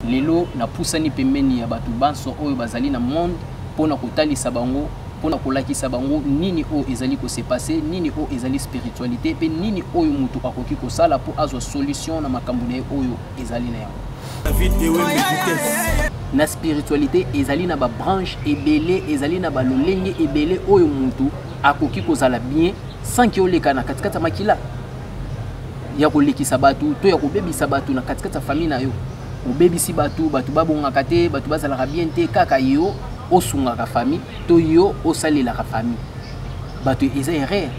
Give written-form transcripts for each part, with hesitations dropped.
Lelo napusani pembeni ya bato banso oyo bazali na monde mpo na kotalisa bango, mpo na kolakisa bango nini oyo ezali ko se passer, nini oyo ezali spiritualite mpe nini oyo moto akoki kosala mpo azwa solution na makambo na ye oyo ezali na yango. Na spiritualite ezali na ba branche ebele, ezali na ba lolenge ebele oyo moto akoki kozala bien sans que oleka na katikati ya makila ya kolekisa bato to ya kobebisa bato na katikati ya famille na yo. Obebisi bato, bato babongaka te, bato bazalaka bien te, kaka yo osungaka famille to yo osalelaka famille bato, eza erreur.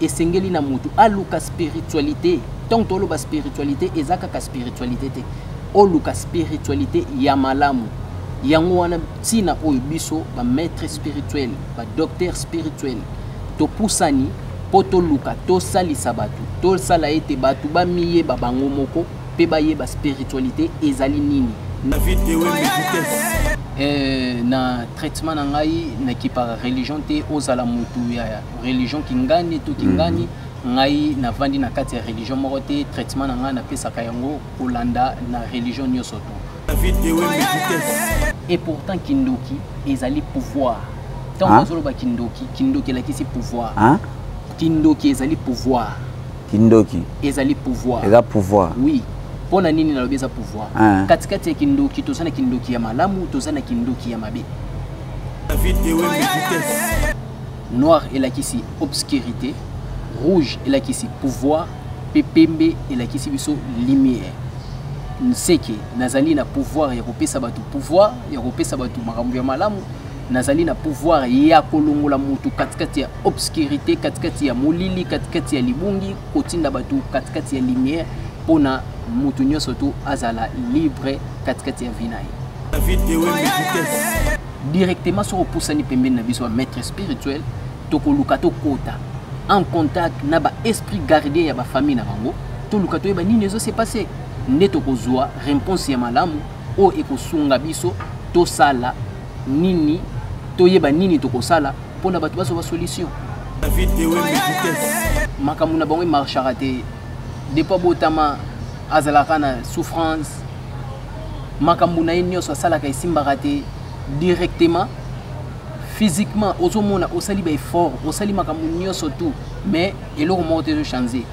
Esengeli na moto aluka spiritualité. Ntango toloba spiritualité, eza kaka spiritualité te, oluka spiritualité ya malamu. Yango wana ntina oyo biso bamaître spirituel, badocteur spirituel topusani mpo toluka tosalisa bato, tosala ete bato bamiyeba bango moko mpe bayeba spiritualité ezali nini. Na traitement na ngai nakipaka religion te, ozala motu ya religion kingani to kingani, ngai navandi na kati ya religion moko te. Traitement na ngai napesaka yango kolanda na religion nyonso to. Et pourtant kindoki ezali pouvoir. Ntango azoloba kindoki, kindoki elakisi pouvoir. Kindoki ezali pouvoir. Kindoki ezali pouvoir. Eza pouvoir. Oui. Mpo na nini nalobi eza pouvoir? Katikati ya kindoki, toza na kindoki ya malamu, toza na kindoki ya mabe. Noir elakisi obscurité, rouge elakisi pouvoir, mpe pembe elakisi biso lumière. Nseke nazali na pouvoir ya kopesa bato pouvoir, ya kopesa bato makambo ya malamu. Nazali na pouvoir ya kolongola motu katikati ya obscurité, katikati ya molili, katikati ya libungi, kotinda bato katikati ya lumière, mpona motu nyonso tu azala libre katikati ya vie na ye. Directement soki opusani pembeni na biso ba maître spirituel, tokoluka tokota en contact na ba esprit gardien ya ba famille na bango, toluka toyeba nini ezo se passer, nde tokozwa réponse ya malamu oyo ekosunga biso tosala nini, toyeba nini tokosala mpona bato bazwa ba solution. Makambo na bango emarchaka te. Depuis abotama azalaka na souffrance, makambo na ye nyonso asalaka esimbaka te. Directement physiquement ozomona osali ba effort, osali makambo nyonso tout, mais eloko moko te ezochanger.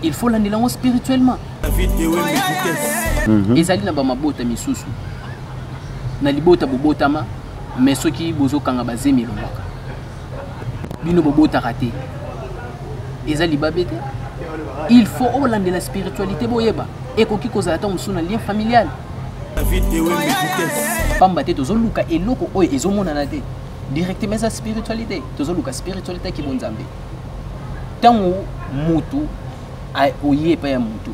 Il faut landela yango spirituellement. Ezali na bamabota misusu, na libota bobotama, mais soki bozokanga bazemi elongwaka, bino bobotaka te, eza libabe te. Il faut olandela spiritualité, boyeba ekoki kozala ntango mosusu na lien familial, pamba te tozoluka eloko oyo ezomonana te directement, eza spiritualité. Tozoluka spiritualité ya kibonzambe. Ntango motu oye epai ya motu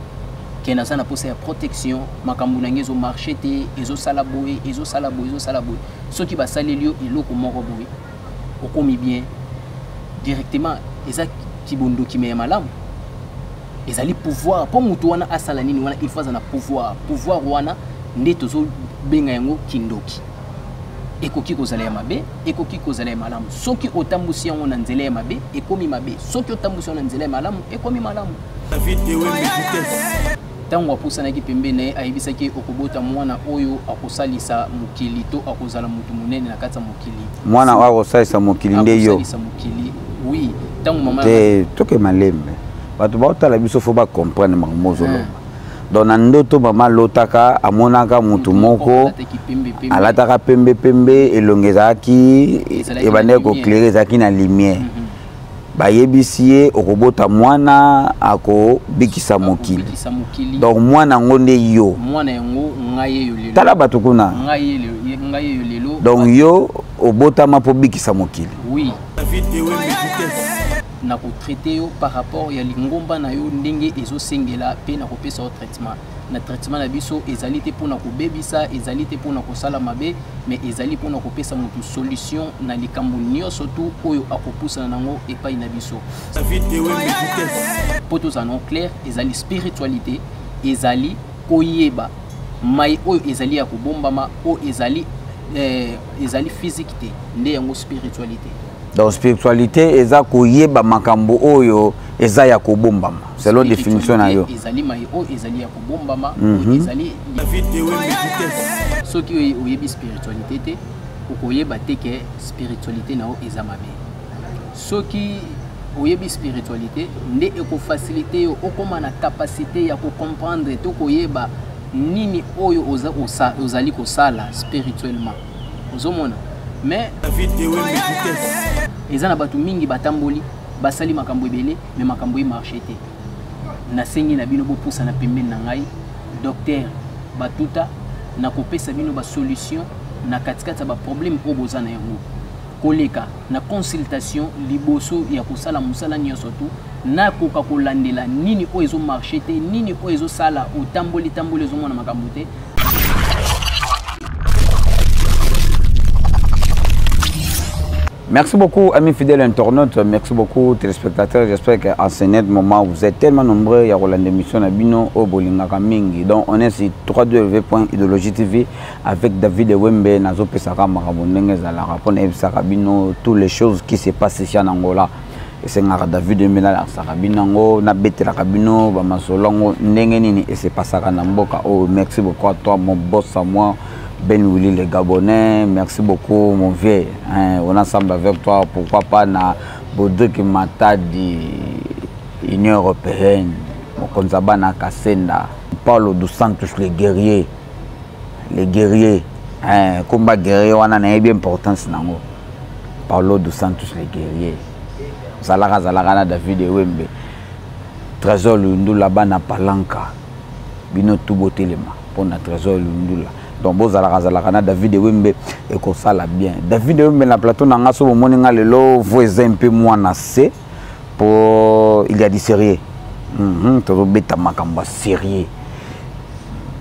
ke naza na posa ya protection, makambo na ngai ezomarche te, ezosala boye, ezosala boye, ezosala boye, soki basaleli yo eloko moko boye, okomi bien directement. Eza kibondoki me ya malamu, ezali pouvoir. Mpo motu wana asala nini wana, il faut aza na pouvoir. Pouvoir wana nde tozobenga yango kindoki. Ekoki kozala ya mabe, ekoki kozala ya malamu. Soki otambusi yango na nzela ya mabe, ekomi mabe. Soki otambusi yango na nzela ya malamu, ekomi malamu. Ntango apusanaki pembeni na ye, ayebisaki ye: okobota mwana oyo akosalisa mokili to akozala motu monene na kati ya mokili. Mwana oyo akosalisa mokili nde yo? Akosalisa mokili, oui. Ntango mama Te, toke malembe, bato baotala biso fo bacomprendre makambo ozoloba. Donc na ndoto mama alotaka, amonaka motu moko alataka pembe pembe, elongi ezalaki ebandaki koéclairer, ezalaki na lumière. Bayebisi ye: okobota mwana akobikisa mokili. Donc mwana yango nde yo? Mwana yango ngai eyo lelo. Tala bato kuna. Ngai eyo lelo. Donc yo obotama mpo bikisa mokili? Oui. Nakotraite yo par rapport ya lingomba na yo ndenge ezosengela, mpe nakopesa yo traitement. Na traitement na biso ezali te mpona kobebisa, ezali te mpona kosala mabe, mais ezali mpona kopesa motu solution na likambo nyonso tu oyo akopusana nango epai na biso. Mpo tozala nango clair, ezali spiritualité, ezali koyeba mai oyo ezali ya kobombama, oyo ezali physique te, nde yango spiritualité. Donc spiritualité eza koyeba makambo oyo Eza ya kobombama selon définition na yo. Ezali mai oyo ezali ya kobombama. Ezali soki oyebi spiritualité te, okoyeba te ke spiritualité na yo eza mabe. Soki oyebi spiritualité nde ekofacilite yo okóma na capacité ya kocomprendre to koyeba nini oyo ozali kosala spirituellement. Ozomona, mais eza na bato mingi batamboli, basali makambo ebele, mais makambo emarche te. Nasengi na bino bopusana pembeni na ngai, docteur Batuta, nakopesa bino basolution na katikati ya baproblème oyo boza na yango. Koleka na consultation liboso ya kosala mosala nyonso tu, nakoka kolandela nini oyo ezomarche te, nini oyo ezosala otamboli tamboli, ezomona makambo te. Merci beaucoup, amis fidèles internautes. Merci beaucoup, téléspectateurs. J'espère qu'en ce net moment, vous êtes tellement nombreux. Il y a l'émission na bino oyo bolingaka mingi. Donc, on est sur www.idéologie TV avec David Wembe, nazo pesaka makambo ndenge ezalaka mpo nayebisaka bino toutes les choses qui se passent ici en Angola. Esengaka David Wembe nalakisaka bino yango, nabetelaka bino bamasolo yango ndenge nini esepasaka na mboka oyo. Merci beaucoup à toi, mon boss à moi, Ben Willy le Gabonais. Merci beaucoup, mon vieux, hein, on est ensemble avec toi. Pourquoi pas na Baudric Matadi, Union Européenne, mokonzi ya bana Kasenda, Paulo dos Santos le guerrier, le guerrier, hein, komba guerrier wana nayebi importance nango. Paulo dos Santos le guerrier, zalaka zalaka na David Ewembe, Trésor Lundula, bana Palanka, bino tu botelema mpona Trésor Lundula. Donc bozalaka zalaka na David Ewembe, ekosala bien. David Ewembe na plateau na nga. So bomoni nga lelo, vo eza mpe mwana se po il y a du sérieux. Tozobeta makambo ya sérieux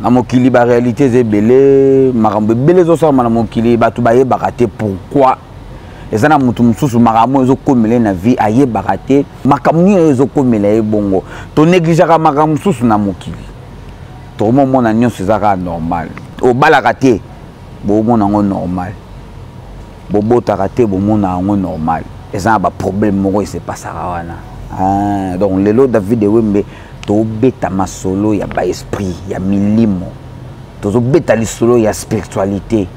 na mokili. Baréalité eza ebele, makambo ebele ezosalama na mokili, bato bayebaka te pourquoi. Eza na motu mosusu, makambo ezokomela ye na vie, ayebaka te makambo nini oyo ezokomela ye. Bongo tonégligeaka makambo mosusu na mokili, tokomomona nyonso eza kaka normal. Obalaka te, bomona yango normal. Bobotaka te, bomona yango normal. Eza na baproblème moko esepasaka wana. Ah, donc lelo David Ewembe tobeta masolo ya baesprit, ya milimo, tozobeta lisolo ya spiritualité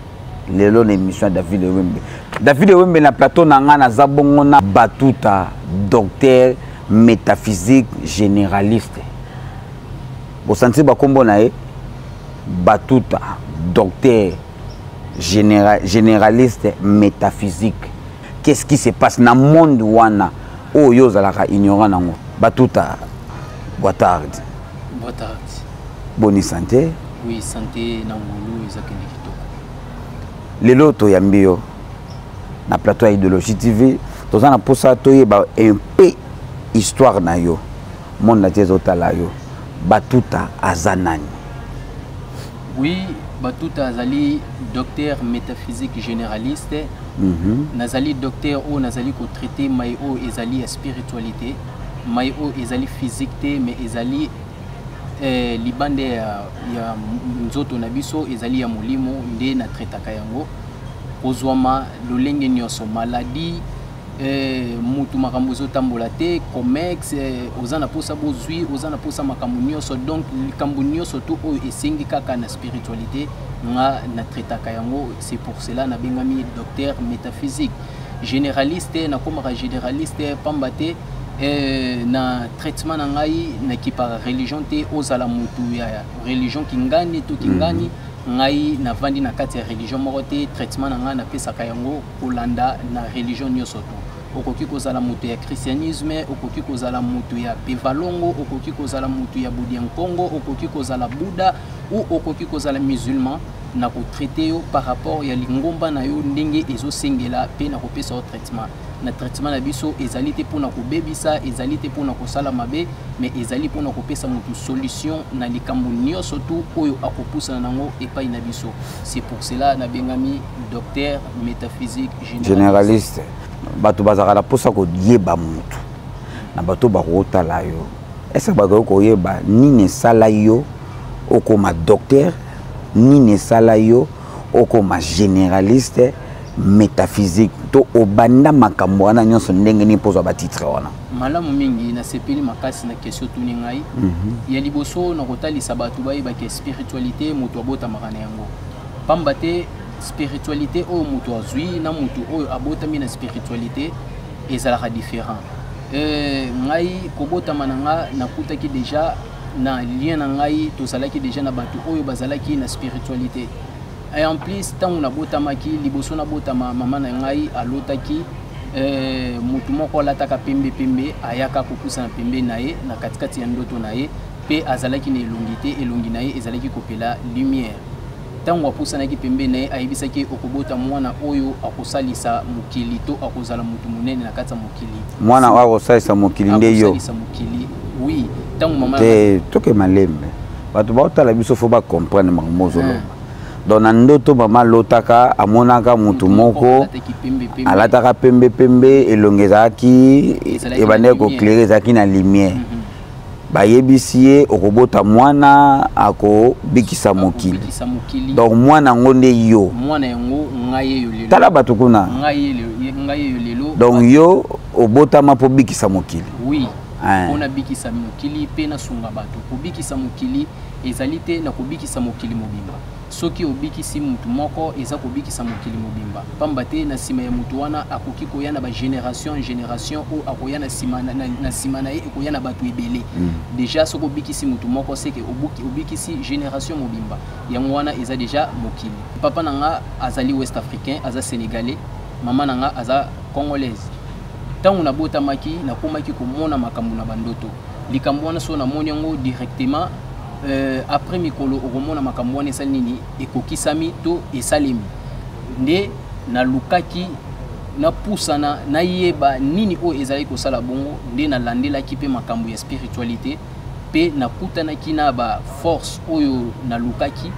lelo na émission ya David Ewembe. David Ewembe na plateau na nga, naza bongo na Batuta, docteur métaphysique généraliste. Bosanti bakombo na ye, Batuta, docteur généraliste métaphysique. Qu'est-ce qui se passe na monde wana oyo ozalaka ignorant nango? Batuta, boa tarde. Boa tarde. Boni santé? Oui, santé na ngolu, ezakende kitoko. Lelo toyambi yo na plateau ya Idéologie TV, toza na mposa toyeba un peu histoire na yo. Monde entier ezotala yo. Batuta aza nani? Oui, Batuta azali docteur métaphysique généraliste. Nazali docteur oyo nazali kotraite mai oyo ezali ya spiritualité, mai oyo ezali physique te, mais ezali libanda ya nzoto na biso, ezali ya molimo nde natraitaka yango. Kozwama lolenge nyonso, maladie, mutu makambo ezotambola te, comex, oza na mposa bozwi, oza na mposa makambo nyonso. Donc likambo nyonso to oyo esengi kaka na spiritualité, nga natraitaka yango. C'est pour cela nabengami docteur métaphysique généraliste. Nakomaka généraliste pamba te na traitement na ngai nakipaka religion te. Ozala mutu ya religion kingani to kingani, ngai navandi na kati ya religion moko te. Traitement na ngai napesaka yango kolanda na religion nyonso to. Okoki kozala moto ya christianisme, okoki kozala moto ya pevalongo, okoki kozala moto ya budiankongo, okoki kozala bouddha ou okoki kozala musulman, na kotraite yo par rapport ya lingomba na yo ndenge ezosengela, mpe na kopesa yo traitement. Na traitement na biso ezali te mpona kobebisa, ezali te mpona kosala mabe, mais ezali mpona kopesa motu solution na likambo nyonso tu oyo akopusana nango epai na biso. C'est pour cela nabengami docteur métaphysique généraliste. Généraliste. Bato bazalaka na mposa koyeba motu na bato bakotala yo. Est-ce bakoki koyeba nini esala yo okoma docteur, nini esala yo okoma généraliste? Métaphysique to obanda makambo wana nyonso ndenge nini mpo ozwa batitre wana? Malamu mingi, nasepeli makasi na question otuni ngai. Ya liboso, na kotalisa bato bayebaka spiritualité, moto abotamaka na yango, pamba te spiritualité oyo moto azwi na moto oyo abotami na spiritualité ezalaka différent. Ngai kobotama na nga, nakutaki déjà na lien na ngai, tozalaki déjà na bato oyo bazalaki na spiritualité. Et en plus, ntango nabotamaki, liboso nabotama, mama na ngai alotaki motu moko alataka pembe pembe, ayaka kopusana pembeni na ye na katikati ya ndoto na ye, mpe azalaki na elongi te, elongi na ye ezalaki kopela lumière. Ntango apusanaki pembeni na ye, ayebisaki: "Okobota mwana oyo akosalisa mokili to akozala motu monene na kati ya mokili." Mwana oyo akosalisa mokili nde yo? Akosalisa mokili, oui. Ntango mama Te, toke malembe, bato baotala biso faut bacomprendre makambo ozoloba. Donc na ndoto mama alotaka, amonaka motu moko alataki pembe pembe, alataka pembe pembe, elongi ezalaki Ezalaki ebandaki na lumière. Koéclairer, ezalaki na lumière. Bayebisi ye: "Okobota mwana akobikisa mokili." Akobikisa mokili. Donc mwana yango nde yo? Mwana yango ngai eyo lelo. Tala bato kuna. Ngai eyo lelo. Donc yo obotama mpo bikisa mokili? Oui. Ah. Mpo nabikisa mokili mpe nasunga bato. Kobikisa mokili ezali te na kobikisa mokili mobimba. Soki obikisi mutu moko, eza kobikisa mokili mobimba, pamba te na nsima ya mutu wana akoki koya na bagénération génération oyo akoya na nsima na nsima na ye, ekoya na bato ebele. Déjà soki obikisi mutu moko, seke obikisi génération mobimba. Yango wana eza déjà mokili. Papa na nga azali ouest africain, aza sénégalais, mama na nga aza congolaise. Ntango nabotamaki, nakomaki komona makambo na bandoto. Likambo wana, so namoni yango directement, après mikolo okomona makambo wana esali nini, ekokisami to esalemi. Nde nalukaki napusana, nayeba nini oyo ezalaki kosala bongo. Nde nalandelaki mpe makambo ya spiritualité, mpe nakutanaki na baforce oyo nalukaki,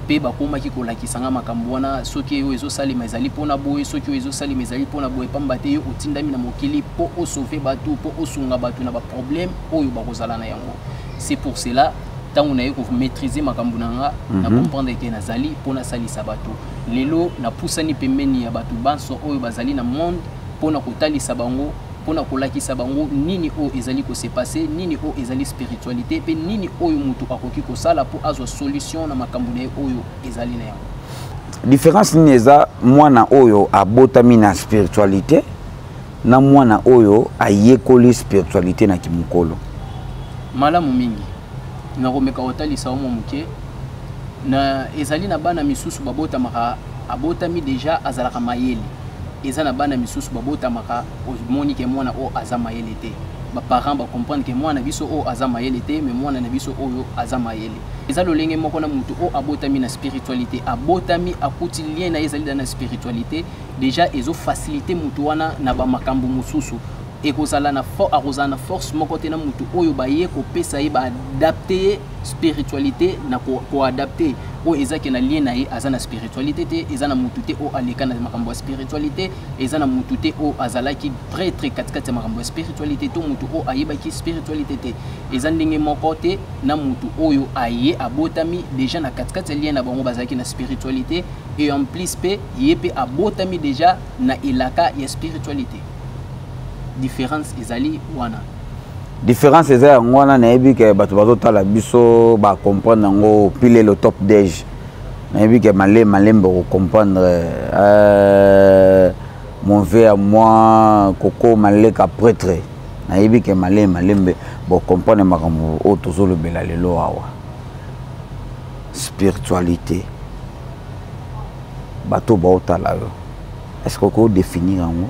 mpe bakomaki kolakisa nga makambo wana: soki oyo ezosalema ezali mpona boye, soki oyo ezosalema ezali mpona boye, pamba te yo otindami na mokili mpo osauver bato, mpo osunga bato na baproblème oyo bakozala na yango. C'est pour cela, ntango naye komaîtriser makambo na nga, na comprendre ke nazali mpo nasalisa bato. Lelo napusani pembeni ya bato banso oyo bazali na monde mpo na kotalisa bango, mpo na kolakisa bango nini oyo ezali kose passer, nini oyo ezali spiritualité, mpe nini oyo moto akoki kosala mpo azwa solution na makambo na ye oyo ezali na yango. Différence nini eza mwana oyo abotami na spiritualité na mwana oyo ayekoli spiritualité na kimokolo? Malamu mingi, nakomeka kotalisa yo mwa moke. Na ezali na bana misusu babotamaka, abotami déjà azalaka mayele. Eza na bana misusu babotamaka, omoni ke mwana oyo aza mayele te. Baparent bacomprendre ke mwana biso oyo aza mayele te, mais mwana na biso oyo aza mayele. Eza lolenge moko na motu oyo abotami na spiritualité. Abotami, akuti lien na ye ezali na spiritualité déjà, ezofaciliter motu wana na bamakambo mosusu. Ekozala na akozala na force moko te na motu oyo baye kopesa ye, baadapter ye spiritualité na koadapter oyo ezaki na lien na ye aza na spiritualité te. Eza na motu te oyo aleka na makambo ya spiritualité, eza na motu te oyo azalaki prêtre katikati ya makambo ya spiritualité, to motu oyo ayebaki spiritualité te. Eza ndenge moko te na motu oyo aye abotami déjà na katikati ya lien na bango bazalaki na spiritualité, et en plus mpe ye mpe abotami déjà na elaka ya spiritualité. Différence ezali wana. Différence eza yango wana. Nayebi ke bato bazotala biso bacomprendre yango pile. Le top dej, nayebi ke malembe malembe kocomprendre. Mon vieux à moi, Koko Maleka prêtre, nayebi ke malembe malembe bocomprendre makambo oyo tozolobela lelo awa. Spiritualité, bato baotala yo, est ce que okodéfinir yango,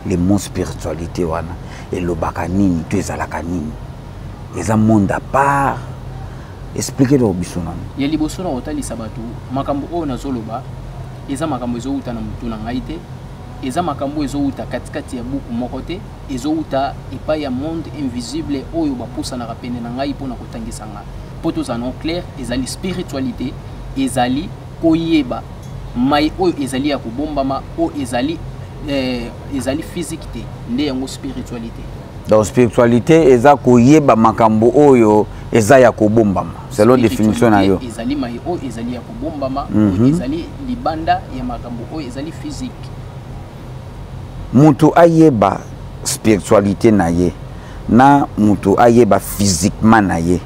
le mot spiritualité wana elobaka nini to ezalaka nini? Eza monde à part? Explique donc biso nano. Ya liboso, na kotalisa bato makambo oyo nazoloba, eza makambo ezowuta na motu na ngai te, eza makambo ezowuta katikati ya buku moko te, ezowuta epai ya monde invisible oyo bapusanaka pene na ngai mpona kotangisa ngai. Mpo tozala non clair, ezali spiritualité, ezali koyeba mai oyo ezali ya kobombama, oyo ezali physique te. Nde yango spiritualité. Donc spiritualité eza koyeba makambo oyo Eza ya kobombama selon définition na yo. Ezali mai oyo ezali ya kobombama, oyo ezali libanda ya makambo oyo ezali physique. Moto ayeba spiritualité na ye na moto ayeba physiquement na ye,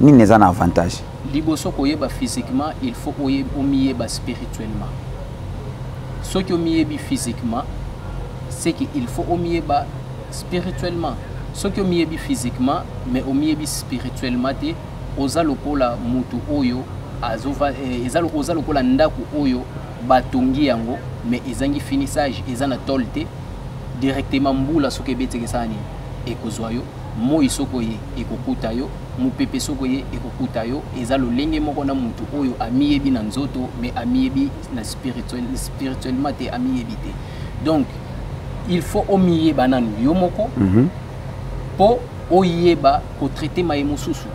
nini eza na avantage? Liboso koyeba physiquement, il faut omiyeba spirituellement. Soki omiyebi physiquement, c'est que il faut omiyeba spirituellement. Soki omiyebi physiquement mais omiyebi spirituellement te, oza lokola mutu oyo azova, oza lokola ndako oyo batongi yango mais ezangi finissage, eza na tôle te. Directement mbula soki ebetiki, esala nini? Ekozwa yo. Moi soki oye, ekokuta yo. Mopepe soki oye, ekokuta yo. Eza lolenge moko na mutu oyo amiyebi na nzoto mais amiyebi na spirituellement te, amiyebi te. Donc il faut omiyeba nanu yo moko mpo oyeba kotraiter maye mosusu.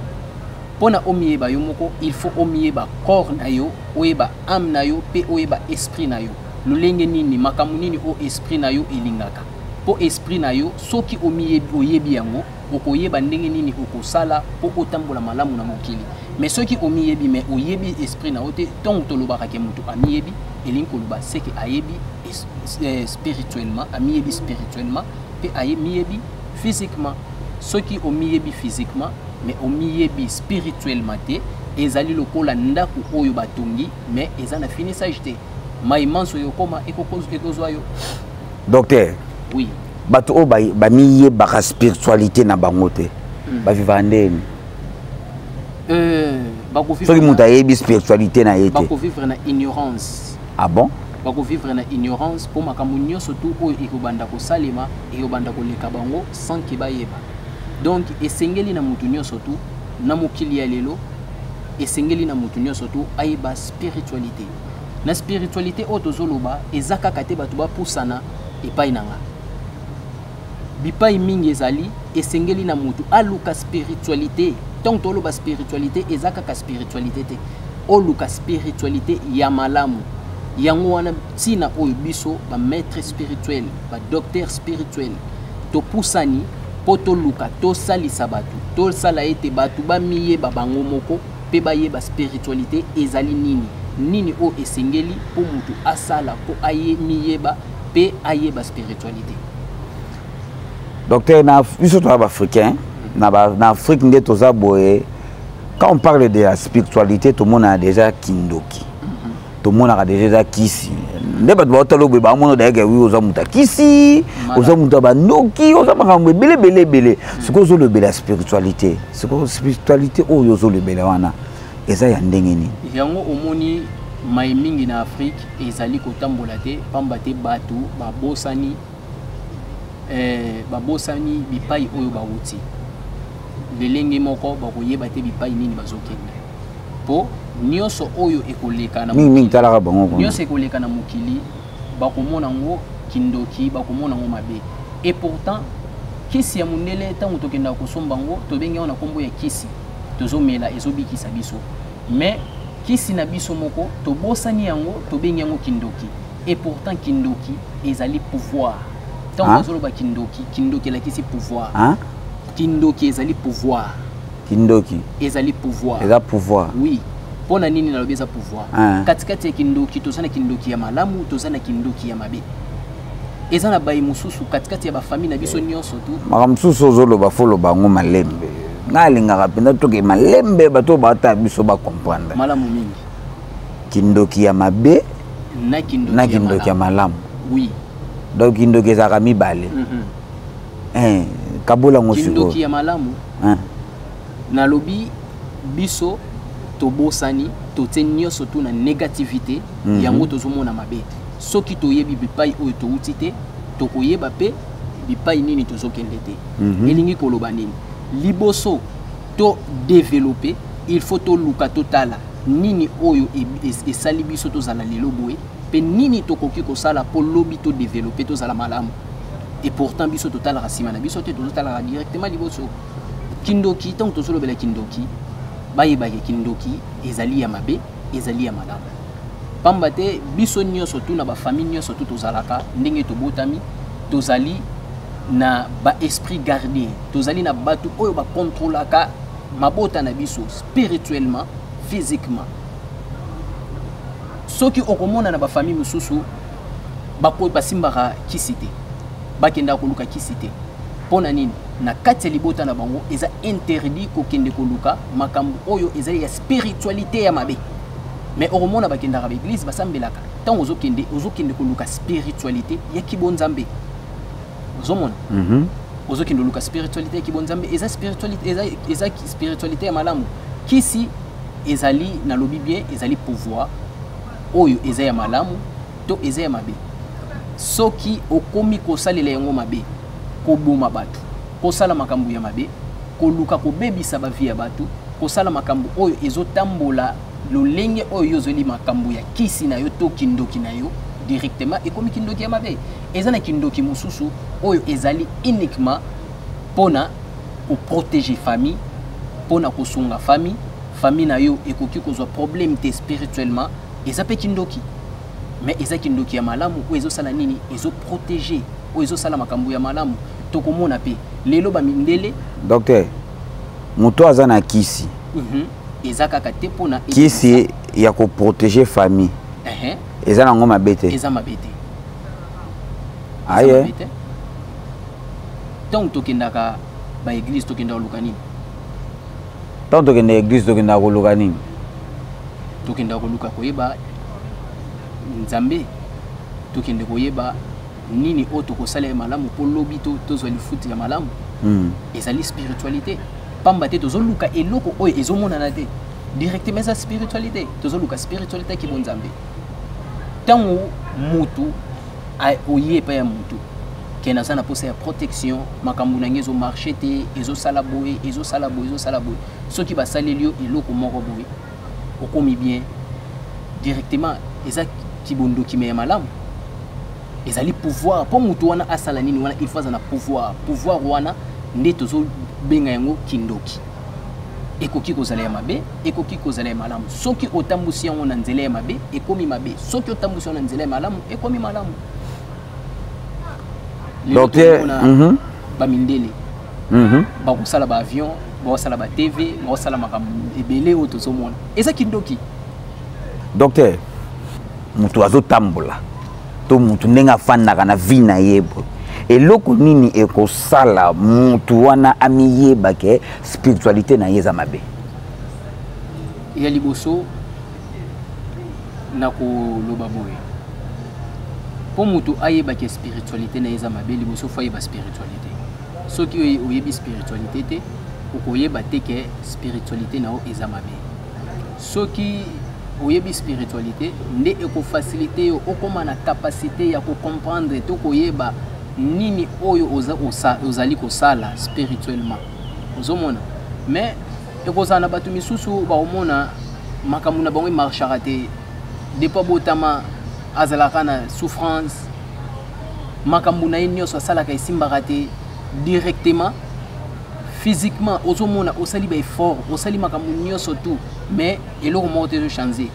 Mpona omiyeba yo moko, il faut omiyeba corps na yo, oyeba âme na yo mpe oyeba esprit na yo. Lolenge nini, makambo nini oyo esprit na yo elingaka, mpo esprit na yo soki omiyebi, oyebi yango, okoyeba ndenge nini okosala mpo otambola malamu na mokili. Mais soki omiyebi mais oyebi esprit na yo te, ntongo tolobaka ke moto amiyebi, elingi koloba seke ayebi spirituellement, amiyebi spirituellement mpe amiyebi physiquement. Soki omiyebi physiquement mais omiyebi spirituellement te, ezali lokola ndako oyo batongi mais eza na finissage te. Mai manso oyo okoma ekozwa yo. Docteur. Oui. Bato oyo bamiyebaka spiritualité na bango te, bavivaka ndeni? Soki moto ayebi spiritualité na ye te. Bakovivre na ignorance. Ah bon? Bakovivre na ignorance mpo makambo nyonso tu oyo ekobanda kosalema, ekobanda koleka bango sans ke bayeba. Donc esengeli na motu nyonso tu na mokili ya lelo, esengeli na motu nyonso tu ayeba spiritualité. Na spiritualité oyo tozoloba, eza kaka te bato bapusana epai na nga bipai mingi. Ezali esengeli na motu aluka spiritualité. Ntango toloba spiritualité, eza kaka spiritualité te, oluka spiritualité ya malamu. Yango wana ntina oyo biso bamaître spirituel, badocteur spirituel, topusani mpo toluka tosalisa bato, tosala ete bato bamiyeba bango moko mpe bayeba spiritualité ezali nini, nini oyo esengeli mpo motu asala mpo ayemiyeba mpe ayeba spiritualité. Docteur, na biso toza baafricain, na Afrique nde toza boye. Quand on parle de la spiritualité, tomonaka déjà kindoki, tomonaka déjà eza kisi. Nde bato baotala boye, baomona dayeke wi oza moto ya kisi, oza moto ya bandoki, oza makambo ebele ebele ebele. Sikoyo ozolobela spiritualité, sikoyo spiritualité oyo ozolobela wana eza ya ndenge nini? Yango omoni, mai mingi na Afrique ezali kotambola te, pamba te bato babosani bipai oyo bawuti. Lelenge moko bakoyeba te bipai nini bazokende, mpo nyonso oyo ekoleka na mingimingi talaka bango kuna. Nyonso ekoleka na mokili, bakomona yango kindoki, bakomona yango mabe. Et pourtant kisi ya mondele, ntango tokendaka kosomba yango, tobengi yango na nkombo ya kisi, tozomela, ezobikisa biso. Mais kisi na biso moko, tobosani yango, tobengi yango kindoki. Et pourtant kindoki ezali pouvoir. Ntango bazoloba kindoki, kindoki elakisi pouvoir. Hein? Kindoki ezali pouvoir. Kindoki ezali pouvoir. Eza pouvoir. Oui. Mpo na nini nalobi eza pouvoir? Ah. Katikati ya kindoki, toza na kindoki ya malamu, toza na kindoki ya mabe. Eza na baye mosusu katikati ya bafamille na biso nyonso tu. Makambo mosusu ozoloba, fo loba yango malembe. Ngai alingaka mpenza toke malembe, bato oyo baata biso bacomprendre. Malamu mingi. Kindoki ya mabe na kindoki, na kindoki ya malamu. Oui. Donc kindoki ezalaka mibale. Eh, kabola yango Kindoki sikoyo. ya malamu, Hein. nalobi biso tobosani, totie nyonso tu na négativité. Yango tozomona mabe. Soki toyebi bipai oyo touti te, tokoyeba mpe bipai nini tozokende te. Elingi koloba nini? Liboso to développer, il faut toluka, totala nini oyo esali biso tozala lelo boye, mpe nini tokoki kosala mpo lobi todévelopper, tozala malamu. Et pourtant biso totalaka nsima na biso te, tozotalaka directement liboso. Kindoki, ntango tozolobela kindoki, bayebaki kindoki ezali ya mabe, ezali ya malamu, pamba te biso nyonso tu na bafamille nyonso tu tozalaka ndenge tobotami, tozali na baesprit gardien, tozali na bato oyo bakontrolaka mabota na biso spirituellement, physiquement. Soki okomona na bafamille mosusu basimbaka kisi te, bakendaka koluka kisi te. Mpo na nini? Na kati ya libota na bango eza interdit kokende koluka makambo oyo ezali ya spiritualité ya mabe. Mais okomona bakendaka baeglise, basambelaka. Ntango ozokende, ozokende koluka spiritualité ya kibonzambe, ozomona, ozokende koluka spiritualité ya kibonzambe, eza spiritualité, eza spiritualité ya malamu. Kisi ezali, nalobi bien, ezali pouvoir oyo eza ya malamu to eza ya mabe. Soki okomi kosalela yango mabe, koboma bato, kosala makambo ya mabe, koluka kobebisa bavie ya bato, kosala makambo oyo ezotambola lolenge oyo yo ozweli makambo ya kisi na yo to kindoki na yo, directement ekomi kindoki ya mabe. Eza na kindoki mosusu oyo ezali uniquement mpona koprotéger famille, mpona kosunga famille. Famille na yo ekoki kozwa problème te spirituellement. Eza mpe kindoki, mais eza kindoki ya malamu oyo ezosala nini? Ezoprotéger, oyo ezosala makambo ya malamu. Tokomona mpe lelo bamindele. Docteur, moto aza na kisi, Eza kaka te mpona kisi ya koprotéger famille, eza nango mabe te? Eza mabe te. Aye. Mabe te. Ntango tokendaka baeglise, tokendaka koluka nini? Ntango tokende église, tokendaka koluka nini? Tokendaka koluka koyeba Nzambe, tokende koyeba nini oyo tokosala ya malamu mpo lobi tozwa lifuti ya malamu. Ezali spiritualité, pamba te tozoluka eloko oyo ezomonana te directement. Eza spiritualité, tozoluka spiritualité ya bonzambe. Ntango mutu oye epai ya mutu ke naza na posa ya protection, makambo na ngai ezomarcher te, ezosala boye, ezosala boye, ezosala boye, soki basaleli yo eloko moko boye, okomi bien directement. Eza kibondoki me ya malamu, ezali pouvoir. Mpo mutu wana asala nini wana, il faut aza na pouvoir. Pouvoir wana nde tozobenga yango kindoki. Ekoki kozala ya mabe, ekoki kozala ya malamu. Soki otambusi yango na nzela ya mabe, ekomi mabe. Soki otambusi yango na nzela ya malamu, ekomi malamu. Docteur, Bamindele bakosala baavion, bakosala batv, bakosala makambo ebele oyo tozomona, eza kindoki. Docteur, moto azotambola to motu ndenge afandaka na vie na ye boye, eloko nini ekosala motu wana amiyeba ke spiritualité na ye eza mabe? Ya liboso, na koloba boye, mpo moto ayebaki spiritualité na ye eza mabe, liboso faut ayeba spiritualité. Soki oyebi spiritualité te, okoyeba te ke spiritualité na yo eza mabe. Soki oyebi spiritualité, nde ekofaciliter yo okóma na capacité ya kocomprendre to koyeba nini oyo ozali kosala spirituellement, ozomona. Mais ekozala na bato misusu bakomona makambo na bango emarchaka te. Depuis botama, azalaka na souffrance, makambo na ye nyonso asalaka esimbaka te. Directement, physiquement, ozomona osali baeffort, osali makambo nyonso tout, mais eloko moko te ezochanger.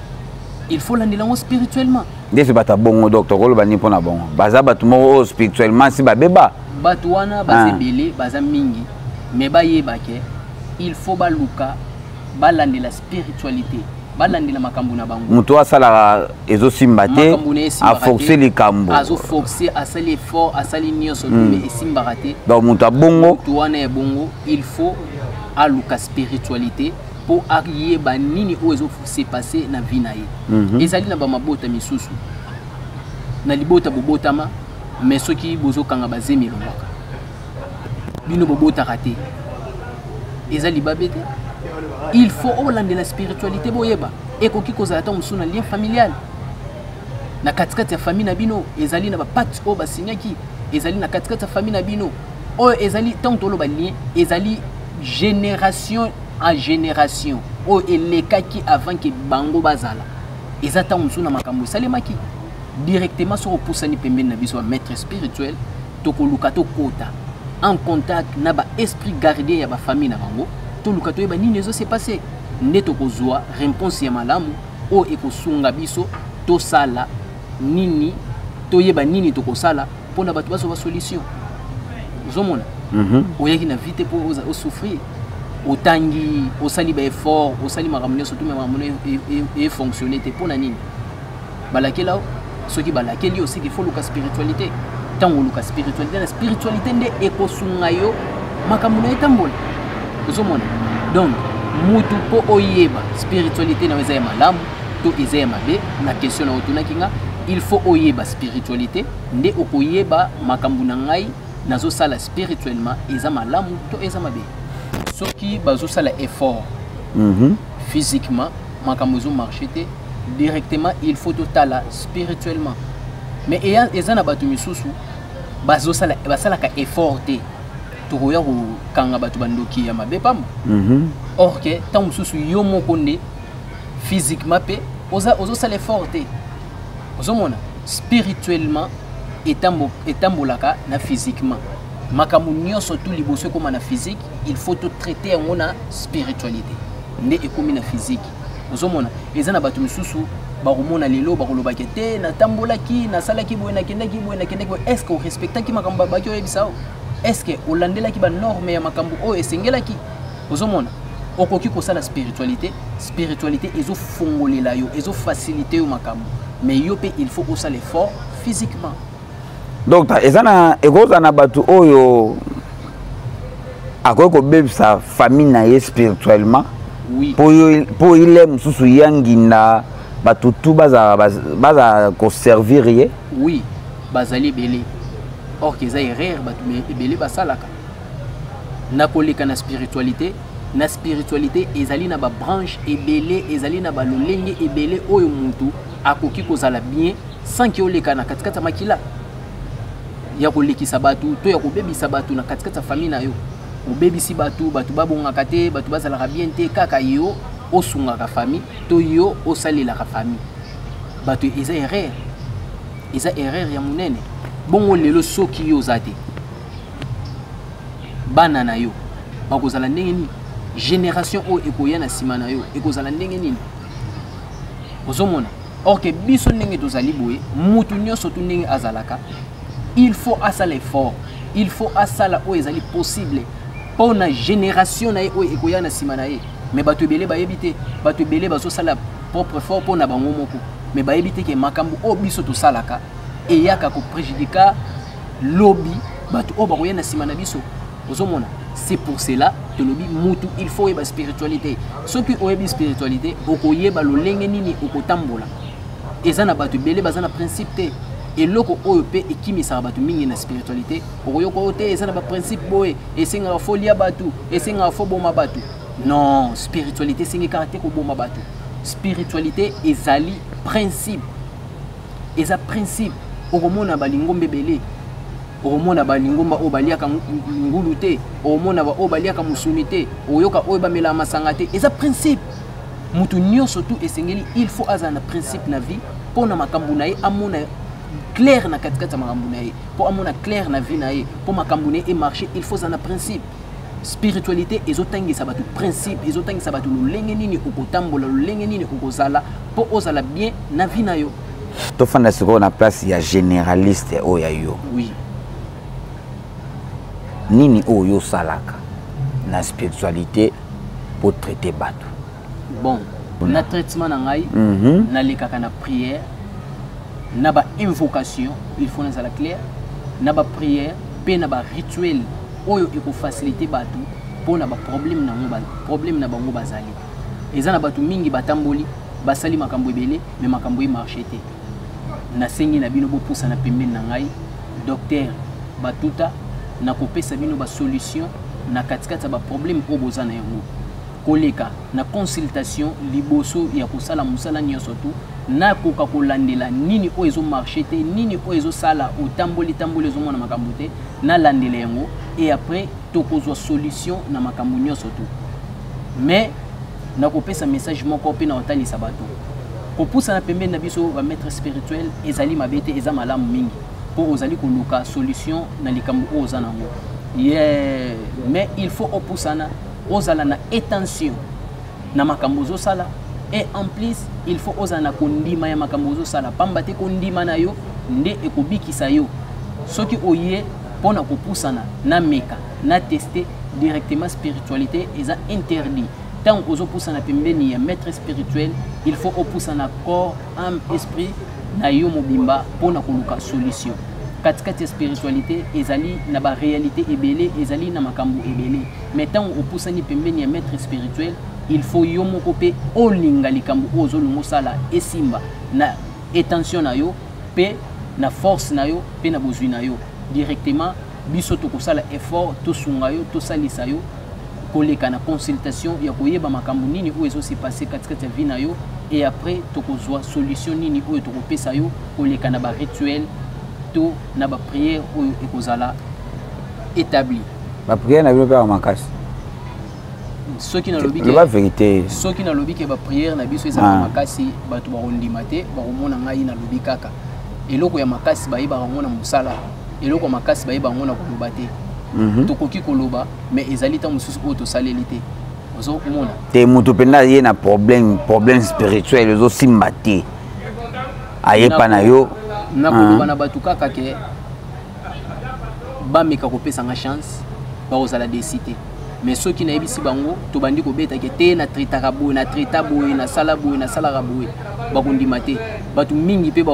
Il faut landela yango spirituellement. Ndesi bato ya bongo, docteur, koloba nini mpona bongo? Baza bato moko oyo spirituellement si babeba. Bato wana baza ebele, baza mingi, mais bayeba ke il faut baluka balandela spiritualité, balandela makambo na bango. Moto asalaka ezosimba te, aforce likambo. Azoforce, asali effort, asali nyonso, mais esimbaka te. Donc moto abongo, moto wana ya bongo, il faut aluka spiritualité mpo ayeba nini oyo ezose passer na vie na ye. Ezali na bamabota misusu, na libota bobotama, mais soki bozokanga bazemi, elongwaka, bino bobotaka te, eza libabe te. Il faut olandela spiritualité, boyeba ekoki kozala ntango mosusu na lien familial, na katikati ya famille na bino, ezali na bapacte oyo basignaki, ezali na katikati ya famille na bino oyo ezali. Ntango toloba lien, ezali génération en génération oyo elekaki avant ke bango bazala. Eza ntango mosusu na makambo esalemaki directement. Soki opusani pembeni na biso bamaître spirituel, tokoluka tokota en contact na baesprit gardien ya bafamille na bango, toluka toyeba nini ezose passer, nde tokozwa réponse ya malamu oyo ekosunga biso tosala nini, toyeba nini tokosala mpona bato bazwa basolution. Ozomona, oyaki na vie te mpo osouffrir. Otangi, osali baeffort, osali makambo nyonso tu, me makambo efonctionne te. Mpo na nini balakela yo? Soki balakeli yo, siki faut luka spiritualité. Ntango oluka spiritualité, na spiritualité nde ekosunga yo makambo na etambola. Ozomona? Donc mutu, mpo oyeba spiritualité na yo eza ya malamu to eza ya mabe, na question na otunaki nga, il faut oyeba spiritualité nde okoyeba makambo na ngai nazosala spirituellement eza malamu to eza mabe. Soki bazosala effort physiquement, makambo ezomarche te, directement il faut totala spirituellement. Mais eza na bato misusu bazosala, basalaka effort te, tokoya kokanga bato bandoki ya mabe pamba. Or que ntango mosusu yo moko nde physiquement mpe ozosala effort te. Ozomona, spirituellement etambolaka na physiquement. Makambo nyonso tu liboso ekóma na physique, il faut totraite yango na spiritualité nde ekómi na physique. Ozomona, eza na bato misusu bakomona lelo, bakolobaki te: natambolaki, nasalaki boye, nakendaki boye, nakendaki boye. Est ce que orespectaki makambo baki oyebisa o? Est ce que olandelaki banorme ya makambo oyo esengelaki? Ozomona, okoki kosala spiritualité, spiritualité ezofongolela yo, ezofacilite yo makambo, mais yo mpe il faut osala effort physiquement. Donc eza na, ekozala na bato oyo akoki kobebisa famille na ye spirituellement? Oui. Mpo ile mosusu ya nginda, bato tu bazala koservir ye. Oui, bazali ebele. Or que eza erreur bato ebele basalaka na koleka na spiritualité. Na spiritualité ezali na babranche ebele, ezali na balolenge ebele oyo mutu akoki kozala bien sans que oleka na katikati ya makila ya kolekisa bato to ya kobebisa bato na katikati ya famille na yo. Obebisi bato, bato babongaka te, bato bazalaka bien te, kaka yo osungaka famille to yo osalelaka famille bato. Eza erreur, eza erreur ya monene. Bongo lelo soki yo oza te, bana na yo bakozala ndenge nini? Génération oyo ekoya na nsima na yo ekozala ndenge nini? Ozomona, or que biso ndenge tozali boye, mutu nyonso tu ndenge azalaka, il faut asala effort, il faut asala oyo ezali possible mpo na génération na ye oyo ekoya na nsima na ye. Mais bato ebele bayebi te. Bato ebele bazosala propre effort mpo na bango moko, mais bayebi te ke makambo oyo biso tosalaka eyaka kopréjudiquer lobi bato oyo bakoya na nsima na biso. Ozomona, c'est pour cela tolobi mutu il faut oyeba spiritualité. Soki oyebi spiritualité, okoyeba lolenge nini okotambola. Eza na bato ebele baza na principe te. Eloko oyo mpe ekimisaka bato mingi na spiritualité, okoyoka oyo te, eza na baprincipe boye, esengaka faut lia bato, esengaka faut boma bato. Non, spiritualité esengi kaka te koboma bato. Spiritualité ezali principe, eza principe. Okomona balingomba ebele, okomona balingomba oyo baliaka ngulu te, okomona oyo baliaka mosuni te, oyoka oyo bamelaka masanga te. Eza principe. Motu nyonso tu esengeli, il faut azala na principe na vie mpo na makambo na ye amona clair na katikati ya makambo na ye, mpo amona clair na vie na ye, mpo makambo na ye emarche, il faut azala na principe. Spiritualité ezotangisa bato principe, ezotangisa bato lolenge nini okotambola, lolenge nini okozala mpo ozala bien na vie na yo. Tofanda sikoyo na place ya généraliste oyo ya yo. Oui. Nini oyo osalaka na spiritualité mpo traiter bato? Bon, na traitement na ngai, nalekaka na prière, na bainvocation. Il faut nazala clair na baprière mpe na barituel oyo ekofacilite bato mpo na baproblème nango, problème na bango bazali. Eza na bato mingi batamboli, basali makambo ebele, mais makambo emarche te. Nasengi na bino bopusana pembeni na ngai, docteur Batuta, nakopesa bino basolution na katikati ya baproblème oyo boza na yango. Koleka na consultation liboso ya kosala mosala nyonso tu, nakoka kolandela nini oyo ezomarche te, nini oyo ezosala otamboli tamboli, ezomona makambo te. Nalandela yango et après tokozwa solution na makambo nyonso tu. Mais nakopesa message moko mpe na kotalisa bato: kopusana pembeni na biso bamaître spirituel ezali mabe te, eza malamu mingi mpo ozali koluka solution na likambo oyo oza nango, yeah. Mais il faut opusana, ozala na attention na makambo ozosala, et en plus il faut ozala na kondima ya makambo ozosala, pamba te kondima na yo nde ekobikisa yo. Soki oye mpo na kopusana, nameka na teste. Directement spiritualité eza interdit. Ntango ozopusana pembeni ya maître spirituel, il faut opusana corps, âme, esprit na yo mobimba mpona koluka solution. Katikati ya spiritualité ezali na baréalité ebele, ezali na makambo ebele. Mais ntango opusani pembeni ya maître spirituel, il faut yo moko mpe olinga likambo oyo ozolinga osala esimba na intention na yo mpe na force na yo mpe na bozwi na yo. Directement biso tokosala effort, tosunga yo, tosalisa yo koleka na consultation ya koyeba makambo nini oyo ezose passe katikati ya vie na yo, et après tokozwa solution nini oyo tokopesa yo koleka na barituel to na baprière oyo ekozala établi. Baprière na bino mpe ya makasi? Soki nalobi loba vérité. Soki nalobi ke baprière na biso ezalaka makasi, bato bakondima te, bakomona ngai nalobi kaka eloko ya makasi. Bayebaka yango na mosala. Eloko ya makasi bayebaka yango na koloba te. Tokoki koloba, mais ezali ntango mosusu oyo tosaleli te, ozomona. Te, moto mpenza aye na problème spirituel ezosimba te, ayepa na yo. Nakoloba na bato kaka ke bameka kopesanga chance, bakozala déçus te. Mais soki nayebisi bango, tobandi kobetake te, natraitaka boye, natraita boye, nasala boye, nasalaka boye, bakondima te. Bato mingi mpe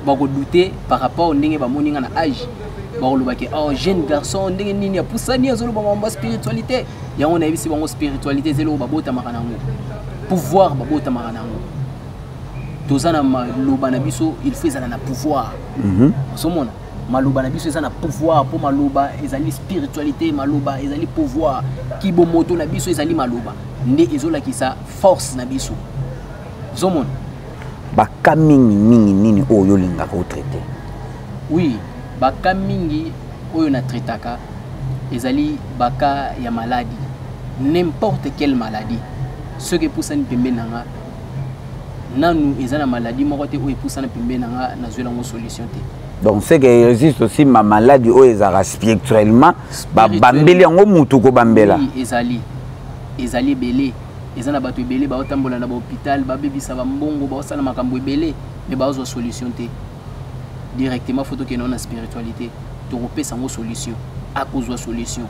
bakodouter par rapport ndenge bamoni nga na age. Bakoloba ke oh, jeune garçon, ndenge nini apusani azoloba mambo ya spiritualité? Yango nayebisi bango, spiritualité eza eloko babotamaka nango, pouvoir babotamaka nango. Toza na maloba na biso, il faut ezala na pouvoir. Ozomona, maloba na biso eza na pouvoir, mpo maloba ezali spiritualité, maloba ezali pouvoir. Kibomoto na biso ezali maloba nde ezolakisa force na biso, ozomona. Baka mingi mingi nini oyo olingaka otraite? Oui, baka mingi oyo natraitaka ezali baka ya maladie, n'importe quelle maladie. Soki epusani pembeni na nga, nanu eza na maladie moko te oyo epusana pembeni na nga nazweli yango solution te. Donc c'est que existe aussi ma maladie oyo ezalaka spirituellement, babambeli yango mutu kobambela? Oui, ezali ebele. Eza na bato ebele baotambola na bahôpital, babebisa bambongo, baosala makambo ebele, mais bazwa solution te. Directement faut tokende na spiritualité, tokopesa yango solution, akozwa solution,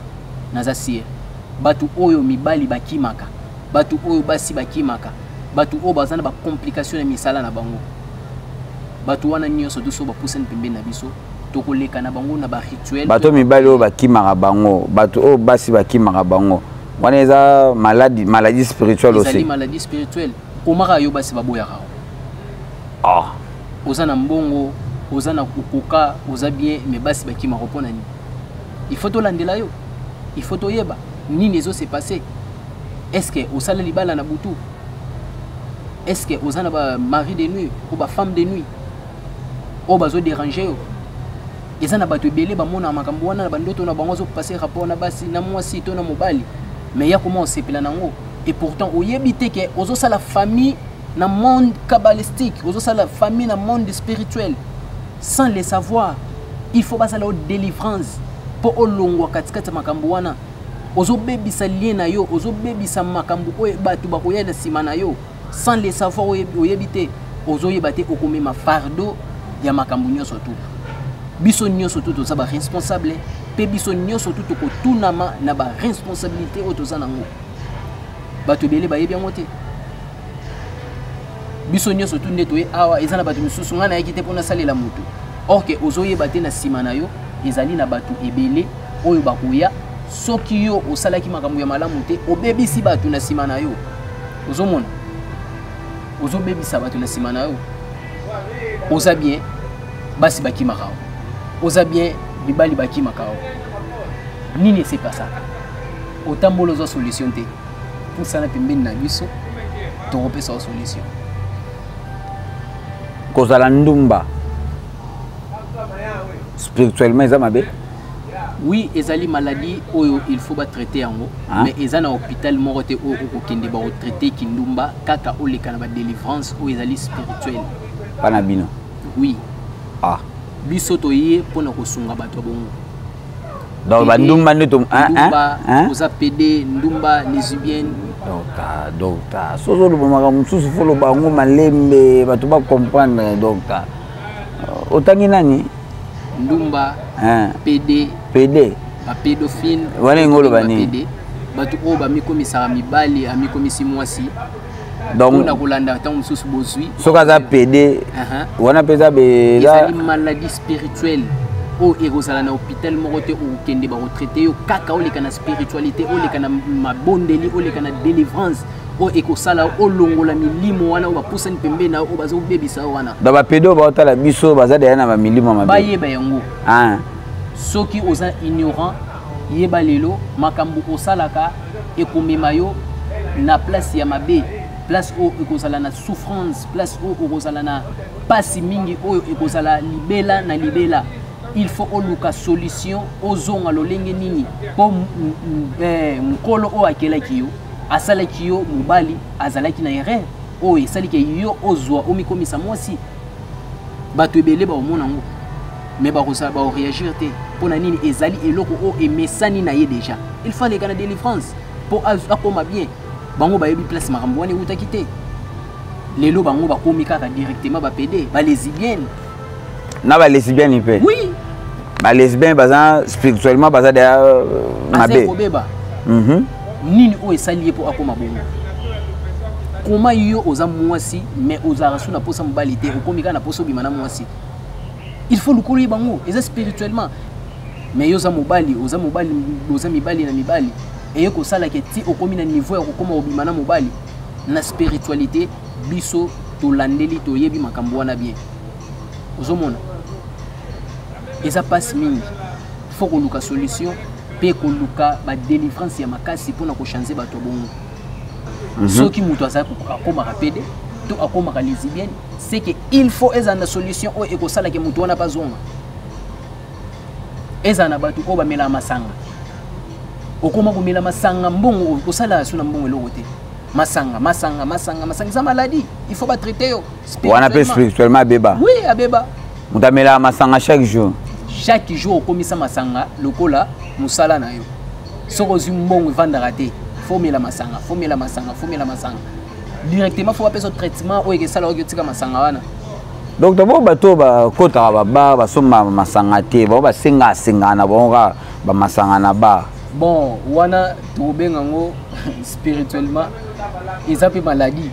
naza sûr. Bato oyo mibali bakimaka, bato oyo basi bakimaka, bato oyo baza na bacomplication ya misala na bango, bato wana nyonso to so bapusani pembeni na biso, tokoleka na bango na barituel. Bato mibali oyo bakimaka bango, bato oyo basi bakimaka bango, wana eza maladie spirituelle Ezali aussi? maladie spirituelle. Komaka yo basi baboyaka yo. Oza na mbongo, oza na kokoka, oza bien, mais basi bakimaka mpo na nini? Il faut tolandela yo, il faut toyeba nini ezose passe. Est ce que osala libala na butu? Est ce que oza na bamari de nuit ou bafemme de nuit oyo bazodéranger yo? Eza na bato ebele bamonaka makambo wana na bandoto na bango, azopase rapport na basi, na mwasi to na mobali, mais ya koma osepela nango, et pourtant oyebi te ke ozosala famille na monde kabbalistique, ozosala famille na monde spirituel sans le savoir. Il faut basala yo délivrance mpo olongwa katikati ya makambo wana. Ozobebisa lien na yo, ozobebisa makambo oyo bato bakoya na nsima na yo sans le savoir. Oyebi te, ozoyeba te, okomema fardeau ya makambo nyonso tu. Biso nyonso tu toza baresponsable, mpe biso nyonso tu tokotunama na baresponsabilité oyo toza nango. Bato ebele bayebi yango te. Biso nyonso tu nde toye awa, eza na bato misusu, ngai nayaki te mpo nasalela moto, or ke ozoyeba te, na nsima na yo ezali na bato ebele oyo bakoya. Soki yo osalaki makambo ya malamu te, obebisi bato na nsima na yo. Ozomona, ozobebisa bato na nsima na yo. Oza bien, basi bakimaka yo. Oza bien, mibali bakimaka yo. Nini esepasaka? Otambola, ozwa solution te. Pusana pembeni na biso, tokopesa yo solution. Kozala ndumba spirituellement eza mabe? Oui, ezali maladie oyo il faut batraite yango. Hein? Mais eza na hôpital moko te oyo okokende bakotraite kindumba, kaka oleka na badélivrance oyo ezali spirituelle. Mpa na bino? Oui. Biso toye mpona kosunga bato ya bongo. Donc bandumba nde to hein, hein, Ndumba, hein? oza PD, ndumba, lesbienne. Docteur, docteur, soki oloba makambo mosusu, faut loba yango malembe, bato bacomprendre. Docteur, otangi nani? Ndumba. Hein? PD. PD. Bapédophile. Wana yango oloba nini? Bato oyo bamikomisaka mibali, amikomisi mwasi. Donc mpona kolanda ntango mosusu bozwi. Soki aza pédé wana mpe eza ezali maladie spirituelle oyo ekozala na hôpital moko te. Okokende, bakotraite yo kaka, oleka na spiritualité, oleka na mabondeli, oleka na délivrance oyo ekosala olongola milimo wana oyo bapusani pembeni na yo, oyo baza kobebisa yo wana. Donc bapédé oyo baotala biso baza deya na bamilimo mabe. Bayeba yango. Soki oza ignorant, yeba lelo makambo osalaka ekomema yo na place ya mabe, place oyo ekozala na souffrance, place oyo okozala na pasi mingi, oyo ekozala libela na libela. Il faut oluka solution, ozonga lolenge nini mpo nkolo oyo akelaki yo, asalaki yo mobali, azalaki na erreur oyo esaliki yo ozwa omikomisa mwasi. Bato ebele bakomona yango, mais bakozala bakoréagir te. Mpo na nini? Ezali eloko oyo emesani na ye déjà. Il faut aleka na délivrance mpo akoma bien. Bango bayebi place makambo wana eutaki te. Lelo bango bakomi kaka directement bapédé, balesbienne. Na balesbienne mpe? Oui. Balesbienne baza spirituellement, baza deya mabe. Kobeba. Nini oyo esali ye mpo akóma bongo? Koma yo oza mwasi, mais ozalaka su na posa mobali te, okomi kaka na posa obima na mwasi. Il faut lokolo ye bango eza spirituellement. Mais yo oza mobali, oza mobali, oza mibali na mibali, eye kosalaka ti okomi na niveau ya kokóma obima na mobali. Na spiritualité, biso tolandeli, toyebi makambo wana bien. Ozomona eza mpasi mingi. Faut koluka solution mpe koluka badélivrance ya makasi mpona kochange bato ya bongo. Soki moto aza akomaka pédé to akomaka lesbienne, c'est que il faut ezala na solution oyo ekosalaka moto wana bazonga. Ezala na bato oyo bamelaka masanga, okoma komela masanga, mbongo osalaka so na mbongo eloko te. Masanga, masanga, masanga, masanga eza maladie. Il faut batraite yo. Wana mpe spirituellement abeba. Oui, abeba. Moto amelaka masanga chaque jour. Chaque jour okomisa masanga lokola mosala na yo. Soki ozwi mbongo, evandaka te, faut mela masanga, faut mela masanga, faut mela masanga. Directement faut bapesa traitement oyo ekesala oki otika masanga wana. Donc d'abord, bato oyo bakotaka babar, basomba masanga te, bango basengaka sengaka na bango kaka bamasanga na bar. Bon, wana tokobenga yango spirituellement eza mpe maladie,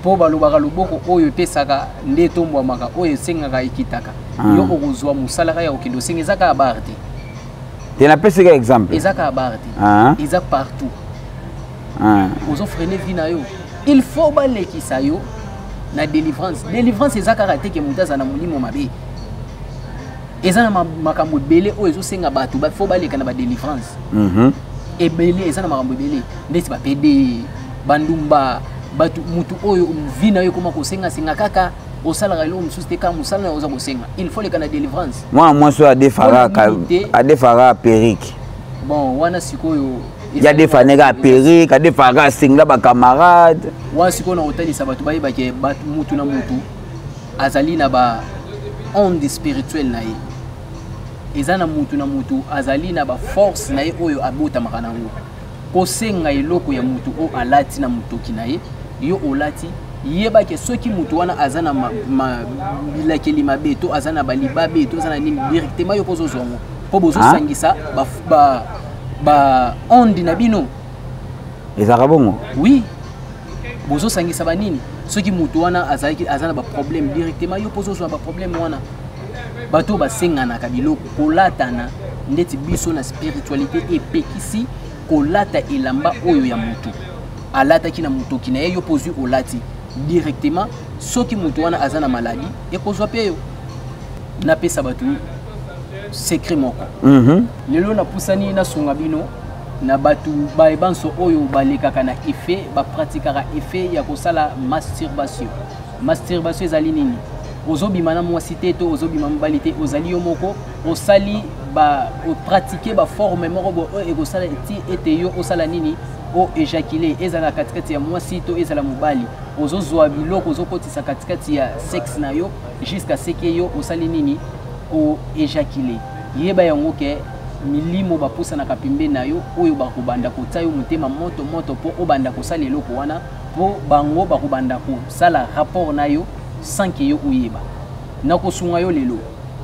mpo balobaka loboko oyo epesaka nde etombwamaka, oyo esengaka ekitaka. Yo okozwa mosala kaka ya kokende osenga. Eza kaka bar te. Te, napesika exemple. Eza kaka bar te, eza partout. Ozofreiner vie na yo. Il faut balekisa yo na délivrance. Délivrance eza kaka te ke moto aza na molimo mabe. Eza na makambo ebele oyo ezosenga bato faut baleka na badélivrance ebele. Eza na makambo ebele ndeti bapédé, bandumba, bato, mutu oyo vie na yo ekoma kosengasenga kaka, osalaka eloko mosusu te, kaka mosala na yo oza kosenga. Il faut leka na délivrance. Mwana mwasi oyo adefaka perruque. Bon, wana sikoyo Ya defane kaka perruque, adefaka asengela bacamarade. Wana sikoyo na kotalisa bato bayebake bato, mutu na mutu azali na ba onde spirituelle na ye. Eza na mutu na mutu azali na baforce na ye oyo abotamaka nango. Kosenga eloko ya mutu oyo alati na motoki na ye, yo olati, yebake soki mutu wana aza na bilakeli mabe to aza na balibabe to aza na nini, directement yo mpo ozozwa yango, mpo bozosangisa ba onde na bino. Ezalaka bongo? Oui, bozosangisa banini. Soki moto wana azalaki aza na baproblème, directement yo mpo ozozwa baproblème wana. Bato oyo basenganaka biloko, kolatana ndeti biso na spiritualité epekisi kolata elamba oyo ya motu alataki na motoki na ye, yo mpo ozwi olati directement. Soki moto wana aza na maladie, ekozwa mpe yo. Napesa bato secret moko. Lelo napusani nasunga bino na bato bayebanso oyo balekaka na effet, bapratikaka effet ya kosala masturbation. Masturbation ezali nini? Ozobima na mwasi te to ozobima mobali te, ozali yo moko, osali ba opratike baforme moko boye oyo ekosala ti ete yo osala nini? Oéjacule. Ezala katikati ya mwasi to ezala mobali, ozozwa biloko, ozokotisa katikati ya sexe na yo jusqu'à ce que yo osali nini? Oéjacule. Yeba yango ke milimo bapusanaka pembeni na yo oyo bakobanda kotia yo motema moto moto mpo obanda kosala eloko wana, mpo bango bakobanda kosala rapport na yo sans ke yo oyeba. Nakosunga yo lelo,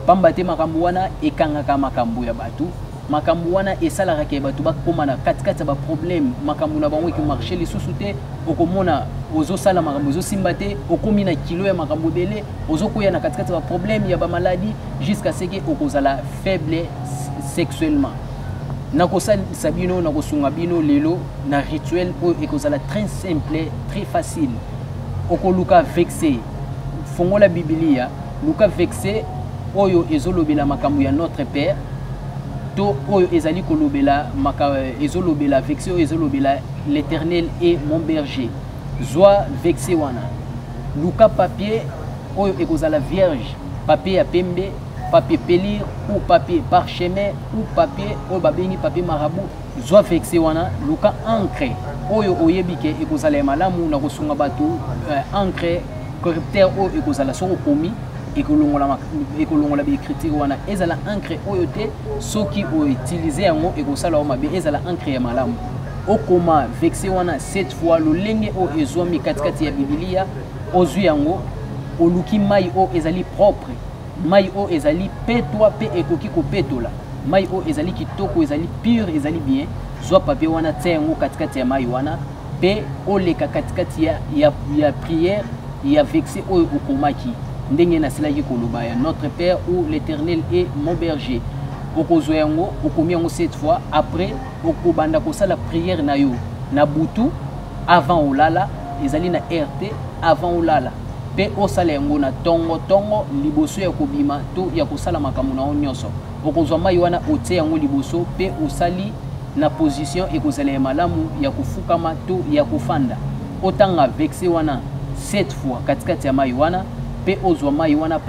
pamba te makambo wana ekangaka makambo ya bato. Makambo wana esalaka ke bato bakóma na katikati ya baproblème, makambo na bango ekomarcher lisusu te. Okomona ozosala makambo ezosimba te, okomi na kilo ya makambo ebele, ozokwea na katikati ya baproblème ya bamaladi, jusqu'à ce ke okozala faible sexuellement. Nakosalisa bino, nakosunga bino lelo na rituel oyo ekozala très simple, très facile. Okoluka verset, fongola Bibilia, luka verset oyo ezolobela makambo ya Notre Père to oyo ezali kolobela ezolobela verset oyo ezolobela "L'Éternel est mon berger". Zwa verset wana, luka papier oyo ekozala vierge, papier ya pembe, papier pelure ou papier parchemin ou papier oyo babengi papier marabout. Zwa verset wana, luka encre oyo oyebi ke ekozala ya malamu na kosunga bato, encre corrupteur oyo ekozala soki okomi ekolongola baécriture wana. Ezala encre oyo te, soki outiliser yango ekosala yo mabe. Ezala encre ya malamu. Okoma verset wana sept fois, lolenge oyo ezwami katikati ya Bibilia. Ozwi yango, oluki mai oyo ezali propre, mai oyo ezali petwa mpe ekoki kopetola, mai oyo ezali kitoko, ezali pure, ezali bien. Zwa papier wana, tia yango katikati ya mai wana mpe oleka katikati ya prière ya verset oyo okomaki, ndenge nasilaki koloba, ya Notre Père ou "L'Éternel est mon berger". Okozwa yango, okomi yango sept fois. Après, okobanda kosala prière na yo na butu avant olala, ezali na heure te, avant olala, mpe osala yango na ntongo ntongo liboso ya kobima to ya kosala makambo na yo nyonso. Okozwa mai wana, otie yango liboso mpe osali na position ekozala ya malamu, ya kofukama to ya kofanda. Otanga verset wana sept fois katikati ya mai wana mpe ozwa mai wana,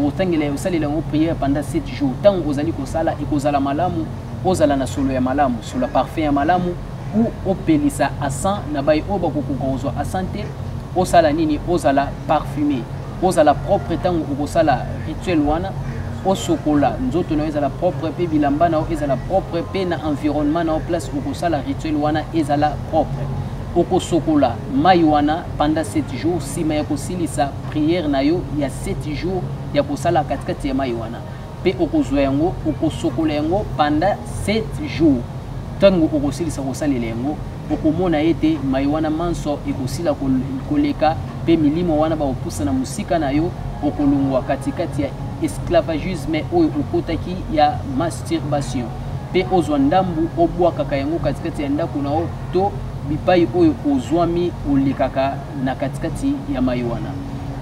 otangela, osalela yango prière pendant 7 jours. Ntango ozali kosala, ekozala malamu ozala na solo ya malamu, solo parfum ya malamu ou opelisa encens. Na bai oyo bakokoka kozwa encens te, osala nini? Ozala parfumé, ozala propre. Ntango okosala rituel wana, osokola nzoto na yo, ezala propre, mpe bilamba na yo ezala propre, mpe na environnement na yo, place okosala rituel wana, ezala propre. Okosokola mai wana pendant 7 jours. Nsima ya kosilisa prière na yo ya 7 jours ya kosala katikati ya mai wana, mpe okozwa yango, okosokola yango pendant 7 jours. Ntango okosilisa kosalela yango, okomona ete mai wana manso ekosila koleka mpe milimo wana bakopusana mosika na yo. Okolongwa katikati ya esclavagisme oyo okotaki ya masturbation. Mpe ozwa ndambu, obwakaka yango katikati ya ndako na yo to bipai oyo ozwami, olekaka na katikati ya mai wana.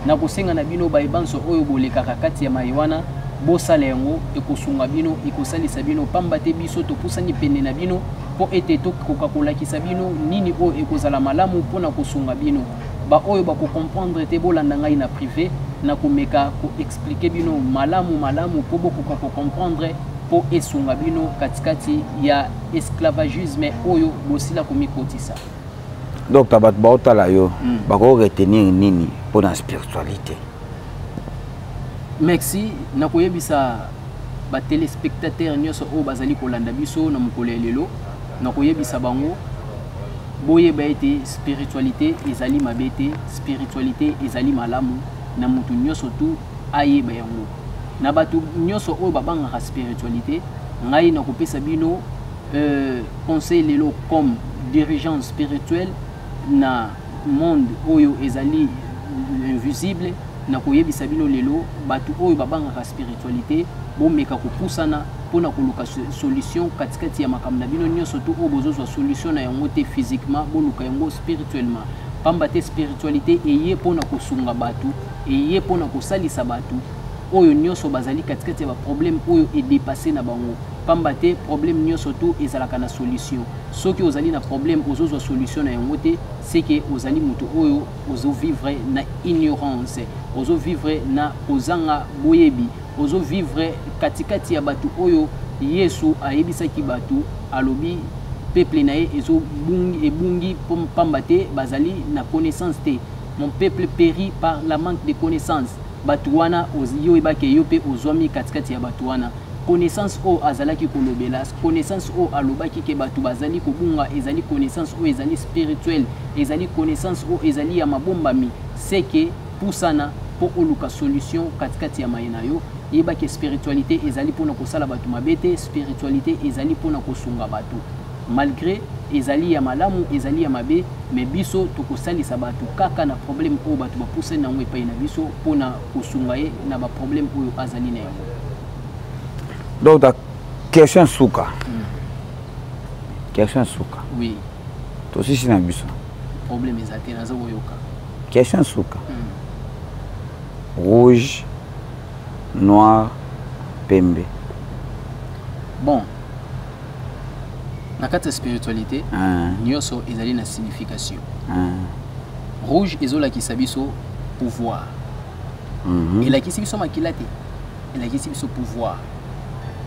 Nakosenga na bino bayebanso oyo bolekaka kati ya mai wana, bosala yango, ekosunga bino, ekosalisa bino, pamba te biso topusani pene na bino mpo ete tokoka kolakisa bino nini oyo ekozala malamu mpona kosunga bino. Baoyo bakocomprendre te, bolanda ngai na privé, nakomeka koexpliquer bino malamu malamu mpo bokoka kocomprendre, mpo esunga bino katikati ya esclavagisme oyo bosila komikotisa. Docteur, bato baotala yo, bakoretenir nini mpona spiritualité? Merci. Nakoyebisa batéléspectateur nyonso oyo bazali kolanda biso na mokolo ya lelo, nakoyebisa bango: boyeba ete spiritualité ezali mabe te, spiritualité ezali malamu na motu nyonso tu ayeba yango. Na bato nyonso oyo babangaka spiritualité, ngai nakopesa bino conseil lelo comme dirigeant spirituel na monde oyo ezali invisible. Nakoyebisa bino lelo, bato oyo babangaka spiritualité, bomeka kopusana mpona koluka solution katikati ya makambo na bino nyonso to oyo bozozwa solution na yango te physiquement, boluka yango spirituellement, pamba te spiritualité eye mpona kosunga bato, eye mpona kosalisa bato oyo nyonso bazali katikati ya baproblème oyo edépasser na bango, pamba te problème nyonso to ezalaka na solution. Soki ozali na problème, ozozwa solution na yango te, c'est que ozali moto oyo ozovivre na ignorance, ozovivre na kozanga boyebi, ozovivre katikati ya bato oyo Yesu ayebisaki bato, alobi peuple na ye ebungi pamba te bazali na connaissance te. "Mon peuple périt par la manque de connaissance." Bato wana, yo oyebaki, yo mpe ozwami katikati ya bato wana. Connaissance oyo azalaki kolobela, connaissance oyo alobaki ke bato bazali kobunga, ezali connaissance oyo ezali spirituelle, ezali connaissance oyo ezali ya mabombami. Seke pusana mpo oluka solution katikati ya mai na yo. Yeba ke spiritualité ezali mpona kosala bato mabe te, spiritualité ezali mpona kosunga bato. Malgré ezali ya malamu, ezali ya mabe, mais biso tokosalisa bato kaka na problème oyo bato bapusani nango epai na biso mpona kosunga ye na baproblème oyo azali na yango. Donc ta question suka, question suka. Oui. Tosisi na biso. Problème eza te, naza koyoka. Question suka. Rouge, noir, pembe. Bon, na kati ya spiritualité, nyonso ezali na signification. Rouge ezolakisa biso pouvoir. Elakisi biso makila te, elakisi biso pouvoir.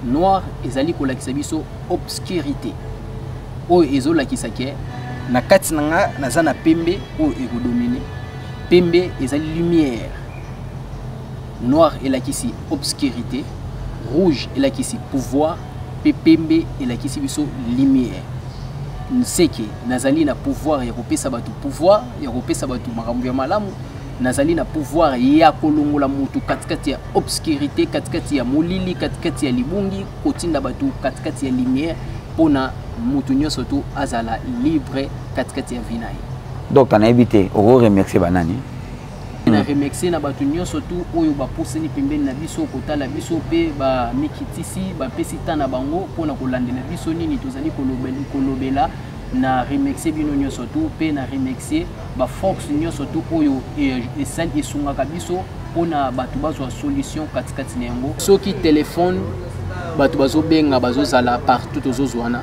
Noir ezali kolakisa biso obscurité, oyo ezolakisa ke na kati na nga naza na pembe oyo ekodomine. Pembe ezali lumière, noir elakisi obscurité, rouge elakisi pouvoir, mpe pembe elakisi biso lumière. Seke nazali na pouvoir ya kopesa bato pouvoir, ya kopesa bato makambo ya malamu. Nazali na pouvoir ya kolongola motu katikati ya obscurité, katikati ya molili, katikati ya libungi, kotinda bato katikati ya lumière, mpona motu nyonso tu azala libre katikati ya vie na ye. Donc nayebi te, okoremercie banani? Na remercie na bato nyonso tu oyo bapusani pembeni na biso kotala biso mpe bamikitisi, bapesi ta na bango mpona kolandela biso nini tozali kolobela. Na remercie bino nyonso tu, mpe na remercie baforce nyonso tu oyo esali, esungaka biso mpona bato bazwa solution katikati na yango. Soki telefone bato bazobenga, bazozala partout, tozozwana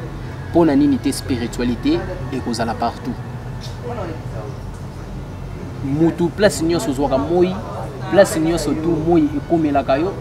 mpona nini te? Spiritualité ekozala partout. Mutu place nyonso ozwaka moi, place nyonso tu moi ekomelaka yo,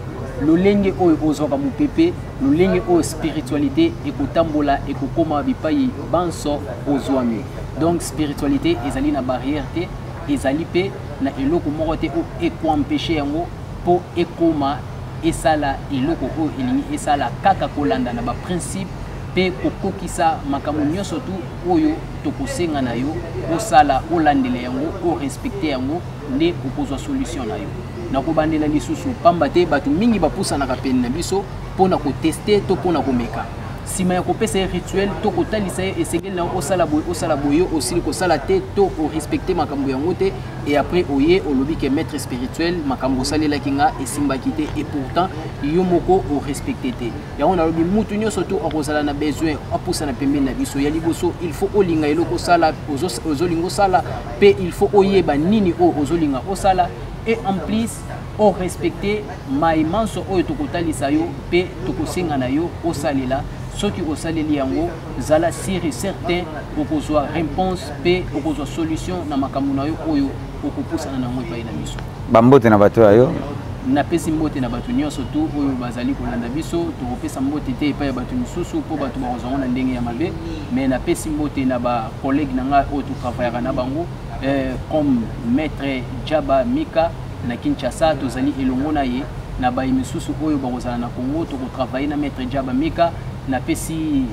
lolenge oyo ozwaka mopepe, lolenge oyo spiritualité ekotambola, ekokóma bipai banso ozwami. Donc spiritualité ezali na barrière te, ezali mpe na eloko moko te oyo ekoempêche yango mpo ekóma esala eloko oyo elingi esala, kaka kolanda na baprincipe mpe kokokisa makambo nyonso tu oyo tokosenga na yo osala, olandela yango, orespecte yango, nde okozwa solution na yo. Nakobandela lisusu, pamba te bato mingi bapusanaka pene na biso mpona koteste to mpona komeka. Nsima ya kopesa ye rituel to kotalisa ye esengeli na yo osala boye, osala boye, osili kosala te to orespecte makambo yango te, et après oye olobi ke maître spirituel, makambo osalelaki nga esimbaki te, et pourtant yo moko orespecte te yango. Nalobi mutu nyonso to akozala na besoin apusana pembeni na biso, ya liboso il faut olinga eloko osala, ozolinga osala, mpe il faut oyeba nini oyo ozolinga osala, et en plus orespecte mai manso oyo tokotalisa yo mpe tokosenga na yo osalela. Soki osaleli yango, zala sûr et certain okozwa réponse mpe okozwa solution na makambo na yo oyo okopusana na yango epai na biso. Bambote na bato ya yo. Napesi mbote na bato nyonso tu oyo bazali kolanda biso. Tokopesa mbote te epai ya bato misusu mpo bato bakozwa yango na ndenge ya mabe, mais napesi mbote na bacollègue na ngai oyo totravaillaka na bango, comme maître Jaba Mika na Kinshasa, tozali elongo na ye, na baye misusu oyo bakozala na Congo, tokotravaille na maître Jaba Mika. Napesi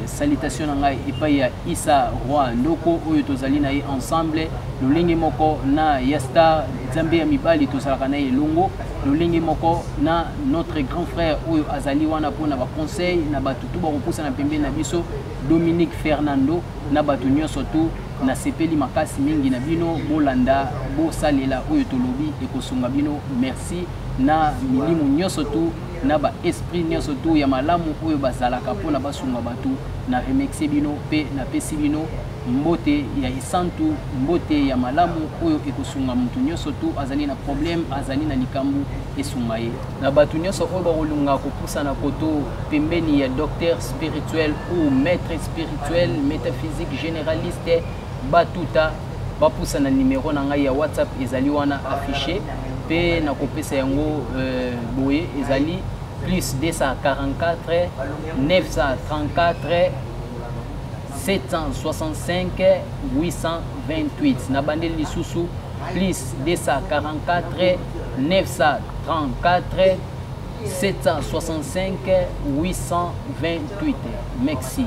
salutation na ngai epai ya Isa Roi Ndoko oyo tozali na ye ensemble, lolenge moko na Yasta Nzambe ya mibali, tozalaka na ye elongo, lolenge moko na notre grand frère oyo azali wana mpona baconseil na bato tu bakopusana pembeni na biso, Dominique Fernando, na bato nyonso tu. Nasepeli makasi mingi na bino. Bolanda, bosalela oyo tolobi, ekosunga bino. Merci na milimo nyonso tu, na baesprit nyonso tu ya malamu oyo bazalaka mpona basunga bato. Na remercie bino mpe napesi bino mbote ya esantu, mbote ya malamu oyo ekosunga motu nyonso tu azali na problème, azali na likambo, esunga ye. Na bato nyonso oyo bakolinga kopusana koto pembeni ya docteur spirituel ou maître spirituel métaphysique généraliste, batuta bapusana. Numero na ngai ya WhatsApp ezali wana affiché, mpe nakopesa yango boye: ezali plus 244 934 765 828. Nabandeli lisusu: plus 244 934 765 828. Merci.